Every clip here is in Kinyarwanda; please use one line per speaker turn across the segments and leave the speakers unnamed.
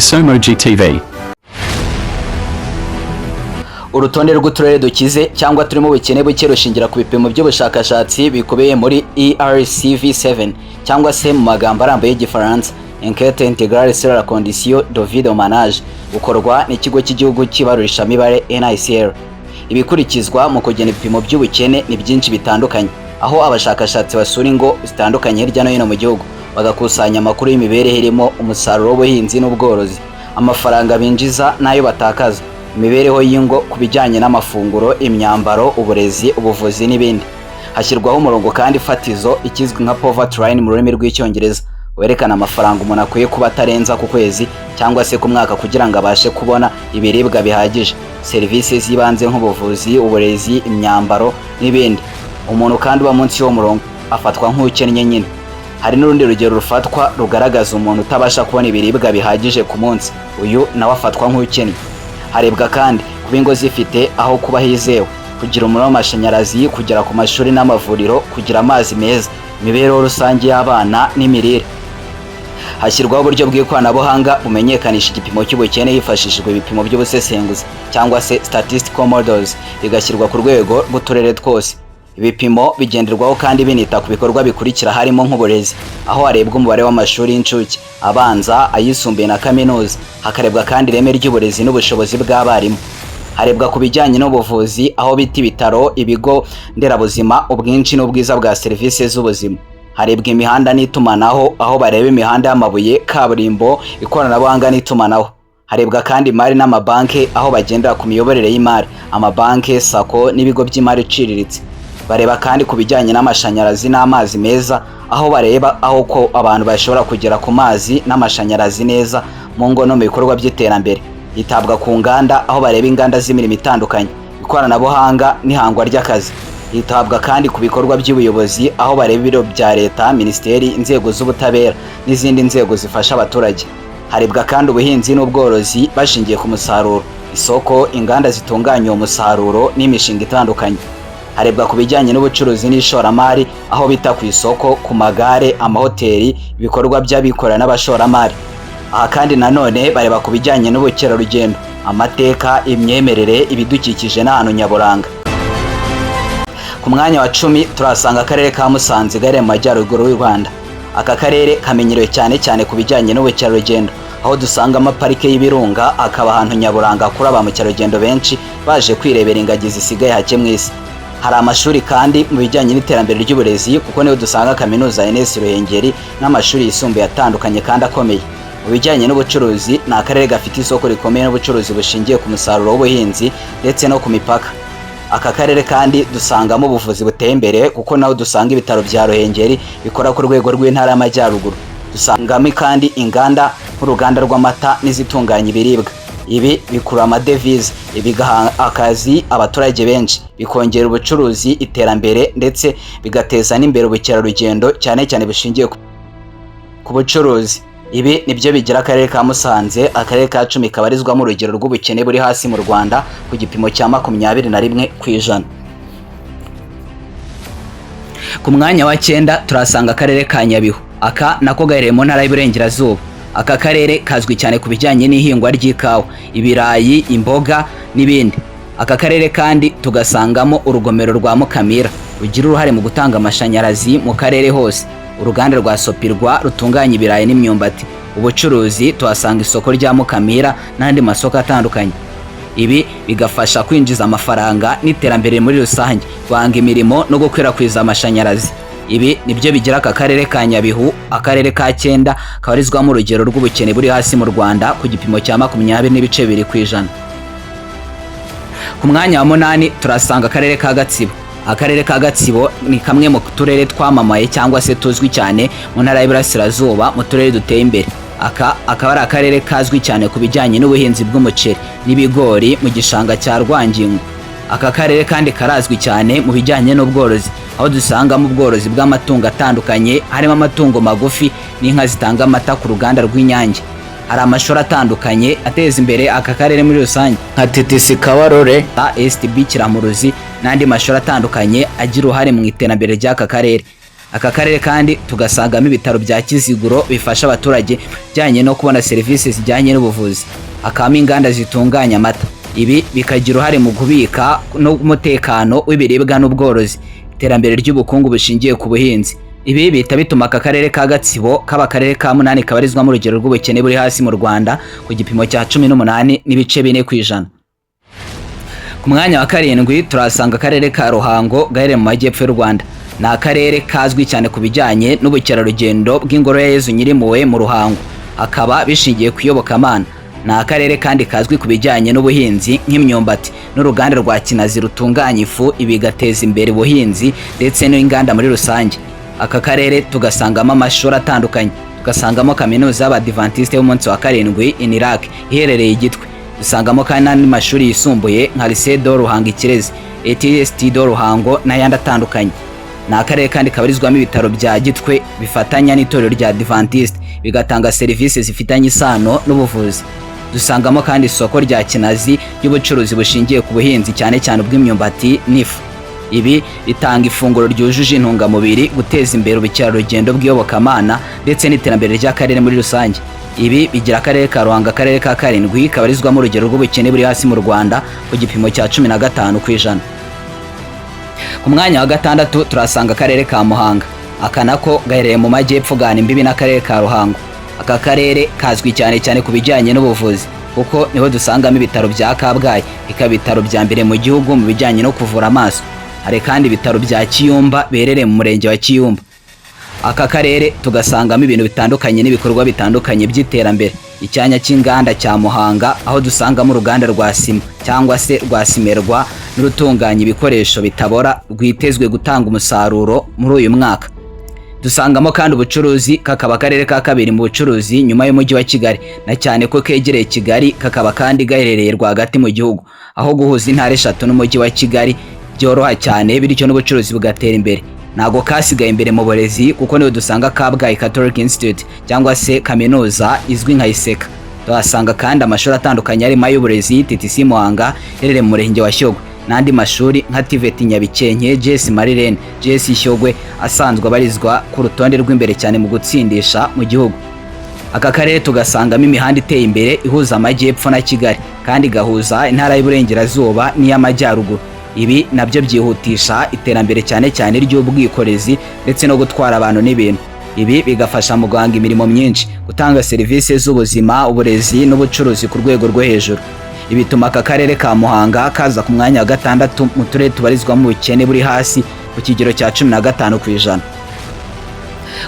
Isomo GTV.
Urutonde rw'uturere dukize cyangwa turimo ubukene buke rushingira ku bipimo by'ubushakashatsi bikubiye muri ERCV7, cyangwa se mu magambo arambuye y'Igifaransa, Enquête intégrale sur la condition de vie des ménages, bukorwa n'Ikigo cy'Igihugu cy'Ibarurishamibare, NICR. Ibikurikizwa mu kugena ibipimo by'ubukene ni byinshi bitandukanye, aho abashakashatsi basura ingo zitandukanye hirya no hino mu gihugu, bagakusanya amakuru y'imibereho irimo umusaruro w'ubuhinzi n'ubworozi, amafaranga binjiza n'ayo batakaza, imibereho y'ingo ku bijyanye n'amafunguro, imyambaro, uburezi, ubuvuzi n'ibindi. Hashyirwaho umurongo kandi fatizo, ikizwi nka poverty line mu rurimi rw'Icyongereza, werekana amafaranga umuntu akwiye kuba atarenza ku kwezi cyangwa se ku mwaka kugira ngo abashe kubona ibiribwa bihagije, serivisi z'ibanze nk'ubuvuzi, uburezi, imyambaro n'ibindi. Umuntu kandi uba munsi y'uwo murongo afatwa nk'ukennye nyine. Hari n'urundi rugero rufatwa rugaragaza umuntu utabasha kubona ibiribwa bihagije ku munsi, uyu nawe afatwa nk'ukennye. Harebwa kandi kuba ingo zifite aho kuba hizewe, kugira umuriro w'amashanyarazi, kugera ku mashuri n'amavuriro, kugira amazi meza, imibereho rusange y'abana n'imirire. Hashyirwaho uburyo bw'ikoranabuhanga bumenyekanisha igipimo cy'ubukene hifashishijwe ibipimo by'ubusesenguzi, cyangwa se statistical models, bigashyirwa ku rwego rw'uturere twose. Ibipimo bigenderwaho kandi binita ku bikorwa bikurikira, harimo nk'uburezi, aho harebwa umubare w'amashuri y'incuke, abanza, ayisumbuye na kaminuza, hakarebwa kandi ireme ry'uburezi n'ubushobozi bw'abarimu. Harebwa ku bijyanye n'ubuvuzi, aho bita ibitaro, ibigo nderabuzima, ubwinshi n'ubwiza bwa serivisi z'ubuzima. Harebwa imihanda n'itumanaho, aho bareba imihanda y'amabuye, kaburimbo, ikoranabuhanga n'itumanaho. Harebwa kandi imari n'amabanki, aho bagendera ku miyoborere y'imari, amabanki, SACCO n'ibigo by'imari iciriritse. Bareba kandi ku bijyanye n'amashanyarazi n'amazi meza, aho bareba aho ko abantu bashobora kugera ku mazi n'amashanyarazi neza mu ngo no mu bikorwa by'iterambere. Hitabwa ku nganda, aho bareba inganda z'imirimo itandukanye, ikoranabuhanga n'ihangwa ry'akazi. Hitabwa kandi ku bikorwa by'ubuyobozi, aho bareba ibiro bya leta, minisiteri, inzego z'ubutabera n'izindi nzego zifasha abaturage. Harebwa kandi ubuhinzi n'ubworozi bashingiye ku musaruro, isoko, inganda zitunganya uwo musaruro n'imishinga itandukanye. Harebwa ku bijyanye n'ubucuruzi n'ishoramari, aho bita ku isoko, ku magare, amahoteli, ibikorwa by'abikorera n'abashoramari. Aha kandi nanone bareba ku bijyanye n'ubukerarugendo, amateka, imyemerere, ibidukikije n'ahantu nyaburanga. Ku mwanya wa 10 turahasanga akarere ka Musanze gaherereye mu majyaruguru y'u Rwanda. Aka karere kamenyerewe cyane cyane ku bijyanye n'ubukerarugendo, aho dusangamo parike y'Ibirunga, akaba ahantu nyaburanga hakura ba mukerarugendo benshi baje kwirebera ingagi zisigaye hake mu isi. Hari amashuri kandi mu bijyanye n'iterambere ry'uburezi, kuko niho dusanga kaminuza ya INES Ruhengeri n'amashuri yisumbuye atandukanye kandi akomeye. Mu bijyanye n'ubucuruzi, ni akarere gafite isoko rikomeye n'ubucuruzi bushingiye ku musaruro w'ubuhinzi ndetse no ku mipaka. Aka karere kandi dusangamo ubuvuzi buteye imbere, kuko naho dusanga ibitaro bya Ruhengeri bikora ku rwego rw'Intara y'Amajyaruguru. Dusangamo kandi inganda nk'uruganda rw'amata n'izitunganya ibiribwa. Ibi bikurura amadevize, bigaha akazi abaturage benshi, bikongera ubucuruzi, iterambere, ndetse bigateza n'imbere ubukerarugendo, cyane cyane bushingiye ku bucuruzi. Ibi nibyo bigira akarere ka Musanze akarere ka 10 kabarizwamo urugero rw'ubukene buri hasi mu Rwanda, ku gipimo cya 21%. Ku mwanya wa 9 turasanga akarere ka Nyabihu. Aka nako gaherereye mu Ntara y'Iburengerazuba. Aka karere kazwi cyane ku bijyanye n'ihingwa ry'ikawa, ibirayi, imboga n'ibindi. Aka karere kandi tugasangamo urugomero rwa Mukamira rugira uruhare mu gutanga amashanyarazi mu karere hose, uruganda rwa Sopirwa rutunganya ibirayi n'imyumbati. Ubucuruzi, tuhasanga isoko rya Mukamira n'andi masoko atandukanye. Ibi bigafasha kwinjiza amafaranga n'iterambere muri rusange, guhanga imirimo no gukwirakwiza amashanyarazi. Ibi nibyo bigira aka karere ka Nyabihu akarere ka 9 kabarizwamo urugero rw'ubukene buri hasi mu Rwanda, ku gipimo cya 20.2%. Ku mwanya wa 8 turasanga akarere ka Gatsibo. Akarere ka Gatsibo ni kamwe mu turere twamamaye cyangwa se tuzwi cyane mu Ntara y'Iburasirazuba, mu turere duteye imbere. Aka akaba ari akarere kazwi cyane ku bijyanye n'ubuhinzi bw'umuceri n'ibigori mu gishanga cya Rwangingo. Aka karere kandi karazwi cyane mu bijyanye n'ubworozi, aho dusangamo ubworozi bw'amatungo atandukanye, harimo amatungo magufi n'inka zitanga amata ku ruganda rw'Inyange. Hari amashuri atandukanye ateza imbere aka karere muri rusange, nka TTC Kabarore, STB Kiramuruzi n'andi mashuri atandukanye agira uruhare mu iterambere ry'aka karere. Aka karere kandi tugasangamo ibitaro bya Kiziguro bifasha abaturage bijyanye no kubona serivisi zijyanye n'ubuvuzi. Hakabamo inganda zitunganya amata, ibi bikagira uruhare mu kubika n'umutekano w'ibiribwa n'ubworozi, iterambere ry'ubukungu bushingiye ku buhinzi. Ibi bihita bituma aka karere ka Gatsibo kaba akarere ka munani kabarizwamo urugero rw'ubukene buri hasi mu Rwanda ku gipimo cya 18.4%. Ku mwanya wa karindwi turahasanga akarere ka Ruhango gaherereye mu majyepfo y'u Rwanda. Ni akarere kazwi cyane ku bijyanye n'ubukerarugendo bw'ingoro ya Yezu Nyirimpuhwe mu Ruhango, akaba bishingiye ku iyobokamana. Ni akarere kandi kazwi ku bijyanye n'ubuhinzi nk'imyumbati n'uruganda rwa Kinazi rutunganya ifu, ibi bigateza imbere ubuhinzi ndetse n'inganda muri rusange. Aka karere tugasangamo amashuri atandukanye, tugasangamo kaminuza y'Abadivantisite y'umunsi wa karindwi, INILAK, iherereye i Gitwe. Dusangamo kandi n'andi mashuri yisumbuye nka Lycée de Ruhango Ikirezi, ETST de Ruhango n'ayandi atandukanye. Ni akarere kandi kabarizwamo ibitaro bya Gitwe bifatanya n'itorero rya Adventiste, bigatanga serivisi zifitanye isano n'ubuvuzi. Dusangamo kandi isoko rya Kinazi ry'ubucuruzi bushingiye ku buhinzi, cyane cyane ubw'imyumbati n'ifu. Ibi bitanga ifunguro ryujuje intungamubiri, guteza imbere ubukerarugendo bw'iyobokamana ndetse n'iterambere ry'akarere muri rusange. Ibi bigira akarere ka Ruhango akarere ka karindwi kabarizwamo urugero rw'ubukene buri hasi mu Rwanda ku gipimo cya 15%. Ku mwanya wa gatandatu turasanga akarere ka Muhanga. Aka nako gaherereye mu majyepfo, gahana imbibi n'akarere ka Ruhango. Aka karere kazwi cyane cyane ku bijyanye n'ubuvuzi, kuko niho dusangamo ibitaro bya Kabgayi, bikaba ibitaro bya mbere mu gihugu mu bijyanye no kuvura amaso. Hari kandi ibitaro bya Kiyumba biherereye mu murenge wa Kiyumba. Aka karere tugasangamo ibintu bitandukanye n'ibikorwa bitandukanye by'iterambere. Icyanya cy'inganda cya Muhanga, aho dusangamo uruganda rwa sima cyangwa se rwa Cimerwa n'urutunganya ibikoresho bitabora, rwitezwe gutanga umusaruro muri uyu mwaka. Dusangamo kandi ubucuruzi, kakaba akarere ka kabiri mu bucuruzi nyuma y'umujyi wa Kigali, na cyane ko kegereye Kigali, kakaba kandi gaherereye rwagati mu gihugu, aho guhuza intara eshatu n'umujyi wa Kigali byoroha cyane, bityo n'ubucuruzi bugatera imbere. Ntabwo kasigaye imbere mu burezi, kuko niho dusanga Kabgayi Catholic Institute cyangwa se kaminuza izwi nka ICK. Tuhasanga kandi amashuri atandukanye arimo ay'uburezi, TTC Muhanga iherereye mu murenge wa Shyogwe, n'andi mashuri nka TVET Nyabikenke, GS Marie Reine, GS Shyogwe, asanzwe abarizwa ku rutonde rw'imbere cyane mu gutsindisha mu gihugu. Aka karere tugasangamo imihanda iteye imbere ihuza amajyepfo na Kigali, kandi igahuza intara y'Iburengerazuba n'iy'Amajyaruguru. Ibi nabyo byihutisha iterambere, cyane cyane ry'ubwikorezi ndetse no gutwara abantu n'ibintu. Ibi bigafasha mu guhanga imirimo myinshi, gutanga serivisi z'ubuzima, uburezi n'ubucuruzi ku rwego rwo hejuru. Ibi bituma aka karere ka Muhanga kaza ku mwanya wa gatandatu mu turere tubarizwamo ubukene buri hasi ku kigero cya 15%.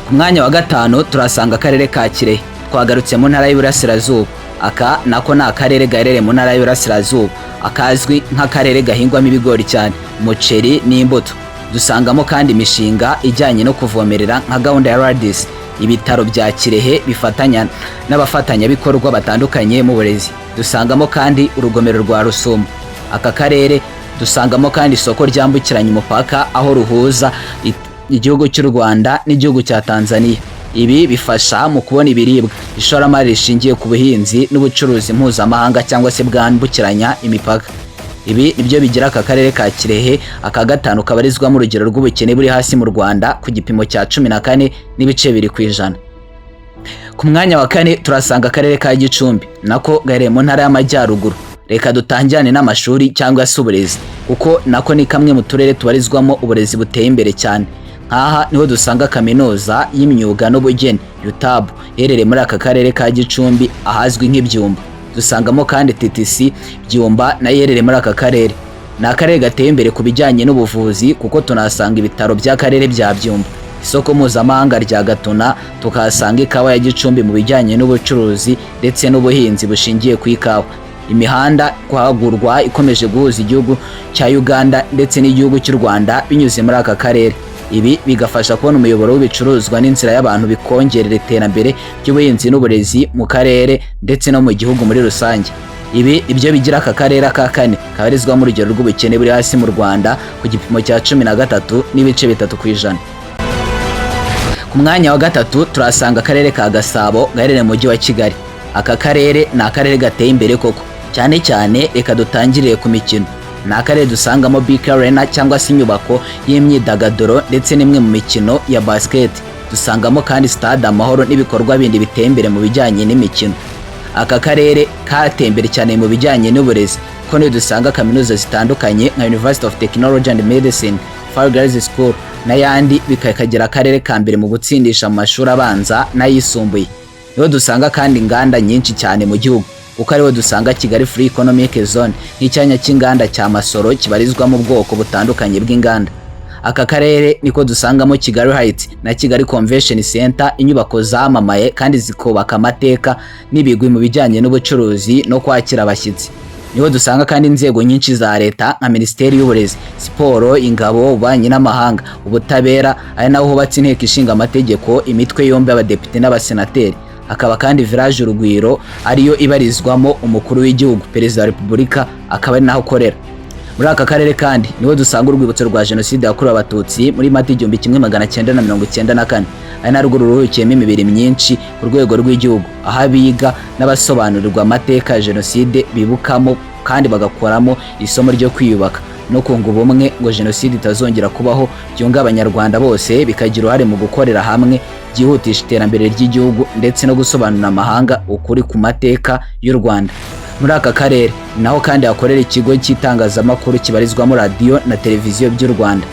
Ku mwanya wa gatanu turasanga akarere ka Kirehe. Twagarutse mu ntara y'Iburasirazuba. Aka nako ni akarere gaherereye mu ntara y'Iburasirazuba, akazwi nk'akarere gahingwamo ibigori cyane, umuceri n'imbuto. Dusangamo kandi imishinga ijyanye no kuvomerera nka gahunda ya RADC, ibitaro bya Kirehe bifatanya n'abafatanyabikorwa batandukanye mu burezi. Dusangamo kandi urugomero rwa Rusumo. Aka karere dusangamo kandi isoko ryambukiranya umupaka, aho ruhuza igihugu cy'u Rwanda n'igihugu cya Tanzania. Ibi bifasha mu kubona ibiribwa, ishoramari rishingiye ku buhinzi n'ubucuruzi mpuzamahanga cyangwa se bwambukiranya imipaka. Ibi nibyo bigira aka karere ka Kirehe aka gatanu kabarizwamo urugero rw'ubukene buri hasi mu Rwanda ku gipimo cya 14.2%. Ku mwanya wa kane turasanga akarere ka Gicumbi, nako gaherereye mu ntara y'Amajyaruguru. Reka dutangirane n'amashuri cyangwa se uburezi, kuko nako ni kamwe mu turere tubarizwamo uburezi buteye imbere cyane. Nk'aha niho dusanga kaminuza y'imyuga n'ubugeni, UTAB, iherereye muri aka karere ka Gicumbi ahazwi nk'ibyumba. Dusangamo kandi TTC Byumba, nayo iherereye muri aka karere. Ni akarere gateye imbere ku bijyanye n'ubuvuzi, kuko tunahasanga ibitaro by'akarere bya Byumba, isoko mpuzamahanga rya Gatuna, tukahasanga ikawa ya Gicumbi mu bijyanye n'ubucuruzi ndetse n'ubuhinzi bushingiye ku ikawa. Imihanda kwagurwa ikomeje guhuza igihugu cya Uganda ndetse n'igihugu cy'u Rwanda binyuze muri aka karere. Ibi bigafasha kubona umuyoboro w'ibicuruzwa n'inzira y'abantu, bikongerera iterambere ry'ubuhinzi n'uburezi mu karere ndetse no mu gihugu muri rusange. Ibi ibyo bigira aka karere ka kane kabarizwamo urugero rw'ubukene buri hasi mu Rwanda ku gipimo cya 13.3%. Ku mwanya wa gatatu turasanga akarere ka Gasabo gaherereye mu mujyi wa Kigali. Aka karere ni akarere gateye imbere koko, cyane cyane reka dutangirire ku mikino. Ni akarere dusangamo BK Arena cyangwa se inyubako y'imyidagaduro ndetse n'imwe mu mikino ya basket. Dusangamo kandi Stade Amahoro n'ibikorwa bindi biteye imbere mu bijyanye n'imikino. Aka karere kateye imbere cyane mu bijyanye n'uburezi, kuko niyo dusanga kaminuza zitandukanye nka University of Technology and Medicine, FAR Girls School n'ayandi, bikakagira akarere ka mbere mu gutsindisha mu mashuri abanza n'ayisumbuye. Niho dusanga kandi inganda nyinshi cyane mu gihugu, kuko ariho dusanga Kigali Free Economic Zone nk'icyanya cy'inganda cya Masoro kibarizwamo ubwoko butandukanye bw'inganda. Aka karere niko dusangamo Kigali Heights na Kigali Convention Center, inyubako zamamaye kandi zikubaka amateka n'ibigwi mu bijyanye n'ubucuruzi no kwakira abashyitsi. Niho dusanga kandi inzego nyinshi za leta nka Minisiteri y'Uburezi, Siporo, Ingabo, Ububanyi n'Amahanga, Ubutabera, ari naho hubatse Inteko Ishinga Amategeko, imitwe yombi, abadepite n'abasenateri. Hakaba kandi Village Urugwiro, ariyo ibarizwamo umukuru w'igihugu, Perezida wa Repubulika, akaba ari naho akorera. Muri aka karere kandi niho dusanga urwibutso rwa Jenoside yakorewe Abatutsi muri Mata 1994, ari narwo ruruhukiyemo imibiri myinshi ku rwego rw'igihugu, aho abiga n'abasobanurirwa amateka ya Jenoside bibukamo kandi bagakoramo isomo ryo kwiyubaka no kunga ubumwe ngo Jenoside itazongera kubaho, byunga Abanyarwanda bose, bikagira uruhare mu gukorera hamwe byihutisha iterambere ry'igihugu ndetse no gusobanurira amahanga ukuri ku mateka y'u Rwanda. Muri aka karere naho kandi hakorera ikigo cy'itangazamakuru kibarizwamo radiyo na televiziyo by'u Rwanda.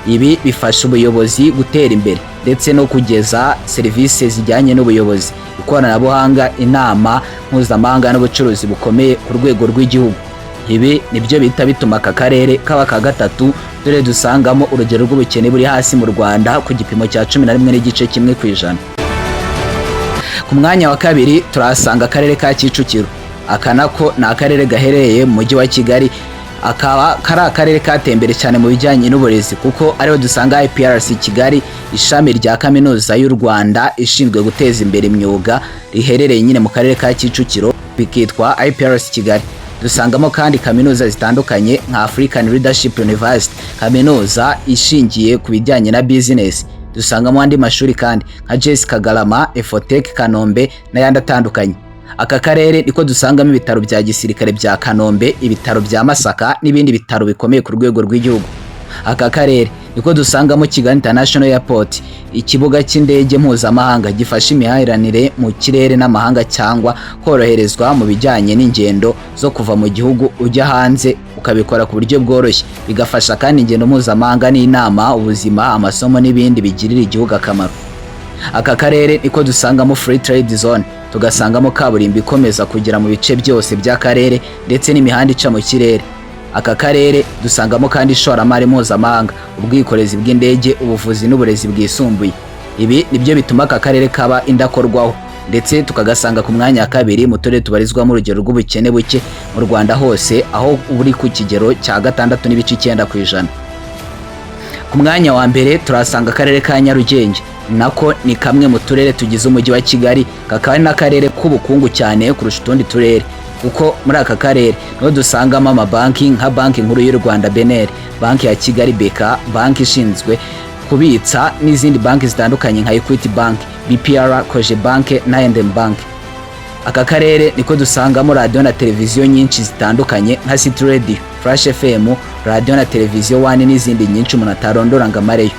Ibi bifasha ubuyobozi gutera imbere ndetse no kugeza serivisi zijyanye n'ubuyobozi, ikoranabuhanga, inama mpuzamahanga n'ubucuruzi bukomeye ku rwego rw'igihugu. Ibi nibyo bita bituma aka karere kaba ka gatatu, dore dusangamo urugero rw'ubukene buri hasi mu Rwanda ku gipimo cya 11.1%. Ku mwanya wa kabiri turahasanga akarere ka Kicukiro. Aka nako ni akarere gaherereye mu mujyi wa Kigali, akaba kari akarere kateye imbere cyane mu bijyanye n'uburezi, kuko ariho dusanga IPRC Kigali, ishami rya Kaminuza y'u Rwanda ishinzwe guteza imbere imyuga, riherereye nyine mu karere ka Kicukiro, bikitwa IPRC Kigali. Dusangamo kandi kaminuza zitandukanye nka African Leadership University, kaminuza ishingiye ku bijyanye na business. Dusangamo andi mashuri kandi nka GS Kagarama, Efotec Kanombe n'ayandi atandukanye. Aka karere niko dusangamo ibitaro bya gisirikare bya Kanombe, ibitaro bya Masaka n'ibindi bitaro bikomeye ku rwego rw'igihugu. Aka karere niko dusangamo Kigali International Airport, ikibuga cy'indege mpuzamahanga gifasha imihahiranire mu kirere n'amahanga cyangwa koroherezwa mu bijyanye n'ingendo zo kuva mu gihugu ujya hanze, ukabikora ku buryo bworoshye, bigafasha kandi ingendo mpuzamahanga n'inama, ubuzima, amasomo n'ibindi bigirira igihugu akamaro. Aka karere niko dusangamo Free Trade Zone, tugasangamo kaburimbo ikomeza kugera mu bice byose by'akarere ndetse n'imihanda ica mu kirere. Aka karere dusangamo kandi ishoramari mpuzamahanga, ubwikorezi bw'indege, ubuvuzi n'uburezi bwisumbuye. Ibi nibyo bituma aka karere kaba indakorwaho, ndetse tukagasanga ku mwanya wa kabiri mu turere tubarizwamo urugero rw'ubukene buke mu Rwanda hose, aho buri ku kigero cya 6.9%. Ku mwanya wa mbere turahasanga akarere ka Nyarugenge. Nako ni kamwe mu turere tugize umujyi wa Kigali, kakaba ari n'akarere k'ubukungu cyane kurusha utundi turere, kuko muri aka karere niho dusangamo amabanki nka Banki Nkuru y'u Rwanda BNR, Banki ya Kigali BK, banki ishinzwe kubitsa, n'izindi banki zitandukanye nka Equity Bank, BPR, Cogebanque na I&M Bank. Aka karere niko dusangamo radiyo na televiziyo nyinshi zitandukanye nka City Radio, Flash FM, Radiyo na Televiziyo One n'izindi nyinshi umuntu atarondora ngo amareyo.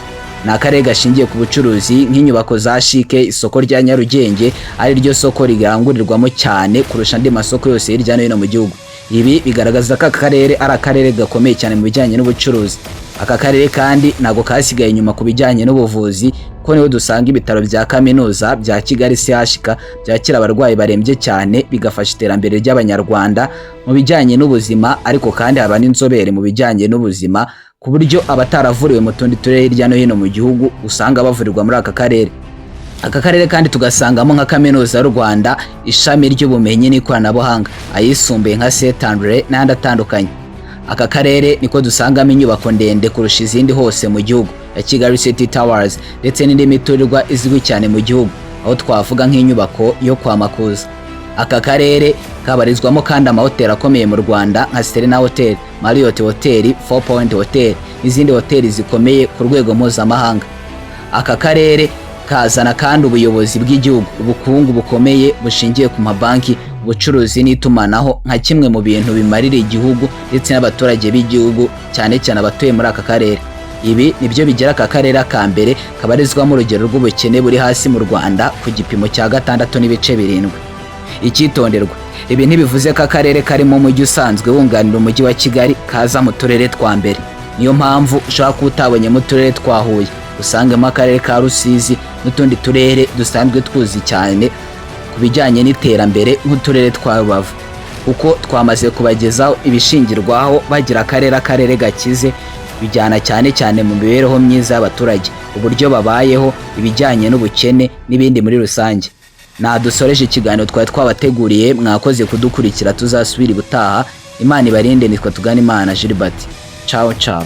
Ni akarere gashingiye ku bucuruzi nk'inyubako za CHIC, isoko rya Nyarugenge, ari ryo soko rirangurirwamo cyane kurusha andi masoko yose hirya no hino mu gihugu. Ibi bigaragaza ko aka karere ari akarere gakomeye cyane mu bijyanye n'ubucuruzi. Aka karere kandi ntabwo kasigaye inyuma ku bijyanye n'ubuvuzi, kuko niho dusanga ibitaro bya kaminuza bya Kigali CHUK, byakira abarwayi barembye cyane, bigafasha iterambere ry'Abanyarwanda mu bijyanye n'ubuzima. Ariko kandi haba n'inzobere mu bijyanye n'ubuzima, ku buryo abataravuriwe mu tundi turere hirya no hino mu gihugu usanga bavurirwa muri aka karere. Aka karere kandi tugasangamo nka Kaminuza y'u Rwanda, ishami ry'ubumenyi n'ikoranabuhanga, ayisumbuye nka Saint Andre n'andi atandukanye. Aka karere niko dusangamo inyubako ndende kurusha izindi hose mu gihugu ya Kigali City Towers, ndetse n'indi miturirwa izwi cyane mu gihugu, aho twavuga nk'inyubako yo kwa Makuza. Aka karere kabarizwamo kandi amahoteli akomeye mu Rwanda nka Serena Hotel, Marriott Hotel, Four Point Hotel n'izindi hoteli zikomeye ku rwego mpuzamahanga. Aka karere kazana kandi ubuyobozi bw'igihugu, ubukungu bukomeye bushingiye ku mabanki. Ubucuruzi n'itumanaho nka kimwe mu bintu bimarira igihugu ndetse n'abaturage b'igihugu, cyane cyane abatuye muri aka karere. Ibi nibyo bigira aka karere aka mbere kabarizwamo urugero rw'ubukene buri hasi mu Rwanda ku gipimo cya 6.7. Icyitonderwa: ibi ntibivuze ko akarere karimo umujyi usanzwe wunganira Umujyi wa Kigali kaza mu turere twa mbere. Niyo mpamvu ushobora kuba utabonyemo uturere twa Huye, usangemo akarere ka Rusizi n'utundi turere dusanzwe tuzi cyane ku bijyanye n'iterambere nk'uturere twa Rubavu, kuko twamaze kubagezaho ibishingirwaho bagira akarere gakize, bijyana cyane cyane mu mibereho myiza y'abaturage, uburyo babayeho, ibijyanye n'ubukene n'ibindi muri rusange. Nadusoreje ikiganiro twari twabateguriye. Mwakoze kudukurikira, tuzasubira ubutaha. Imana ibarinde. Nitwa Tugana Imana Gilbert. Ciao ciao.